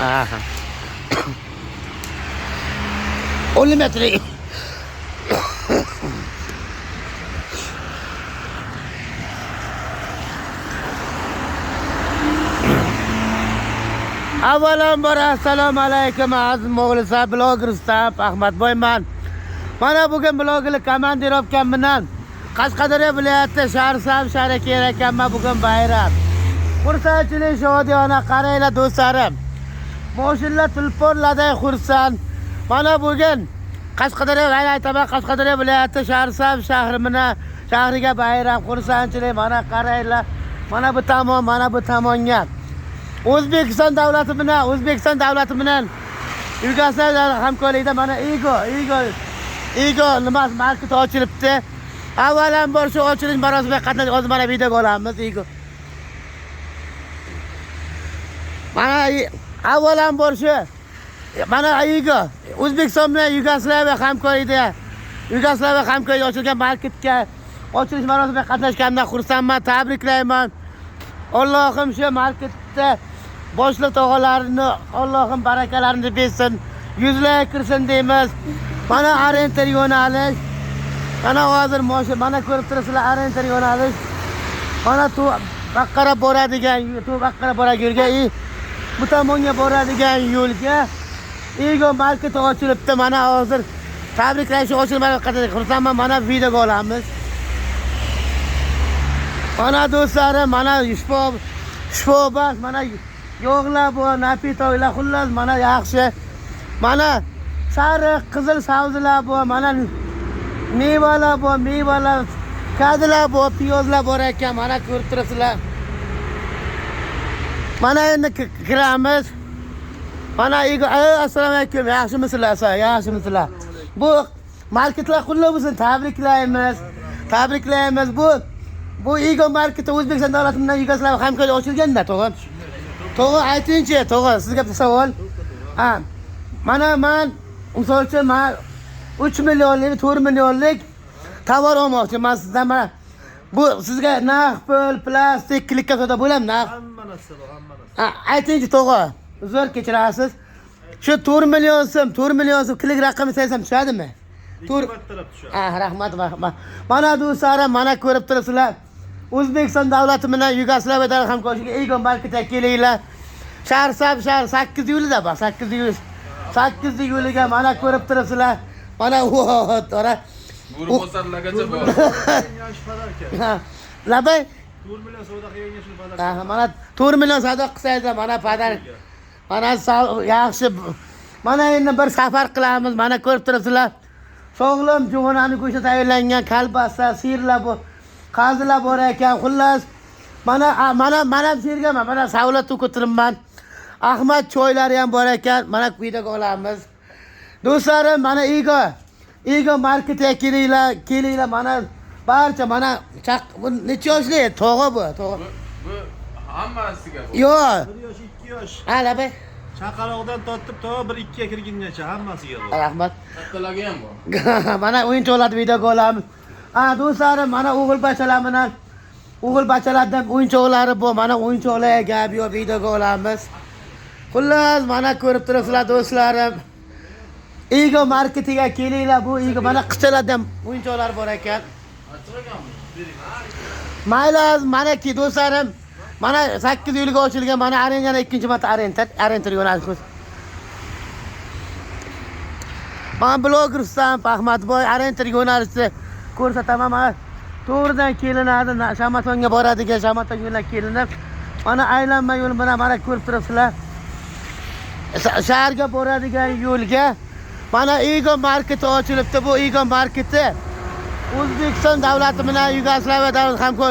Aha. 10 metre. Avvalambor assalomu alaykum aziz muxlislar, bloger Rustam Ahmadboyman. Mana bugun blogerlik komandirovkam bilan Qashqadaryo viloyati Shahrisabz shahriga kelar ekanman. Bugun bayram. Xursandchilik, shodiyona qaranglar do'stlarim. Moshinlar tulporlarday xursand. Mana bugun Qashqadaryo aytaman, Qashqadaryo viloyati Shahrisabz shahri bilan shahriga bayram, xursandchilik. Mana qaranglar. Mana bu tomon, mana bu tomonga. O'zbekiston davlati bilan, O'zbekiston davlati bilan Yugoslaviya hamkorligida mana Ego nima market ochilibdi. Avvalambor shu ochilish marosimiga qatnashib hozir mana videoga olamiz Ego. Mana avvalambor shu mana Ego O'zbekiston bilan Yugoslaviya hamkorligida ochilgan marketga ochilish marosimiga qatnashganimdan xursandman, tabriklayman. Allohim shu marketda boshliq tog'alarini Allohim barakalarini bersin, yuzlarga kirsin deymiz. Mana Orienter yo'nalish. Mana hozir mashina, mana ko'rib turibsizlar Orienter yo'nalish. Mana Baqqara boradigan, Baqqara boradigan yo'lga, bu tomonga boradigan yo'lga Ego marketi ochilibdi. Mana hozir tabriklash ochilmadi qadar xursandman. Mana videoga olamiz. Mana do'stlarim, mana shifobas, mana yog'lar bor, napitoylar, xullas mana yaxshi. Mana sariq, qizil sabzilar bor, mana mevalar bor, mevalar, kadilar bor, piyozlar bor ekan, mana ko'rib turibsizlar. Mana endi kiramiz. Mana assalomu alaykum, yaxshimisizlar, yaxshimisizlar? Bu marketlar qulluq bo'lsin, tabriklaymiz. Tabriklaymiz. Bu Ego marketi O'zbekiston davlati bilan Yugoslaviya hamkorligida ochilganda, to'g'ri? To'g'ri aytingchi, to'g'ri, sizga bitta savol. Ha. Mana men misol uchun men 3 millionlik, 4 millionlik tovar olmoqchiman sizdan. Mana bu sizga naqd pul, plastik, klikka savdo bo'ladimi naqd? Hamma narsa bor, hamma narsa. Ha, aytingchi to'g'ri. Uzr, kechirasiz. Shu 4 million so'm, 4 million so'm klik raqami saysam tushadimi? Ikki martalab tushadi. Ha, rahmat, rahmat. Mana do'stlarim, mana ko'rib turibsizlar. O'zbekiston davlati bilan Yugoslaviya davlat hamkorligiga Ego marketga kelinglar. Shahrisabz shahri 8 yo'lida bor, 8 yo'l. 8 yo'liga mana ko'rib turibsizlar. Mana ora. Bo'ribosarlargacha bor. Shu podarka. Labay. 4 million savdo qilganga shuni podarka. Ha, mana 4 million savdo qilsangiz mana podarka. Mana yaxshi. Mana endi bir safar qilamiz. Mana ko'rib turibsizlar. Sog'lom juvonani go'shti tayyorlangan kolbasa, sirlar bu, qazilar bor ekan. Xullas, mana mana mana sirgaman. Mana savlat to'kib. Ahmad choylari ham bor ekan. Mana videoga olamiz. Do'stlarim, mana Ego marketga kelinglar, kelinglar. Mana barcha mana bu necha yoshli? Tog'a bu, tog'a. Bu hammasiga bu. Yo'q. 1 yosh, 2 yosh. Ha, labay. Chaqaloqdan tortib to 1-2 ga kirgungacha hammasiga bor. Rahmat. Kattalarga ham bor. Mana o'yinchoqlarni videoga olamiz. Ha, do'stlarim, mana o'g'il bachalar bilan o'g'il bachalardan o'yinchoqlari bor. Mana o'yinchoqlarga gap yo'q, videoga olamiz. Xullas, mana ko'rib turibsizlar do'stlarim. Ego marketiga kelinglar. Bu Ego mana qizchalardan o'yinchoqlar bor ekan. Achchiq ekanmi? Mayli, manaki do'stlarim, mana 8 yo'lga ochilgan mana arenani ikkinchi marta Orienter yo'nalishi. Men bloger Rustam Ahmadboy Orienter yo'nalishini ko'rsataman. Mana to'g'ridan kelinadi, Shamatonga boradigan Shamaton yo'ldan kelinib, mana aylanma yo'l bilan mana ko'rib turibsizlar. Shaharga boradigan yo'lga mana Ego marketi ochilibdi. Bu Ego marketi O'zbekiston davlati bilan Yugoslaviya davlati hamkorligi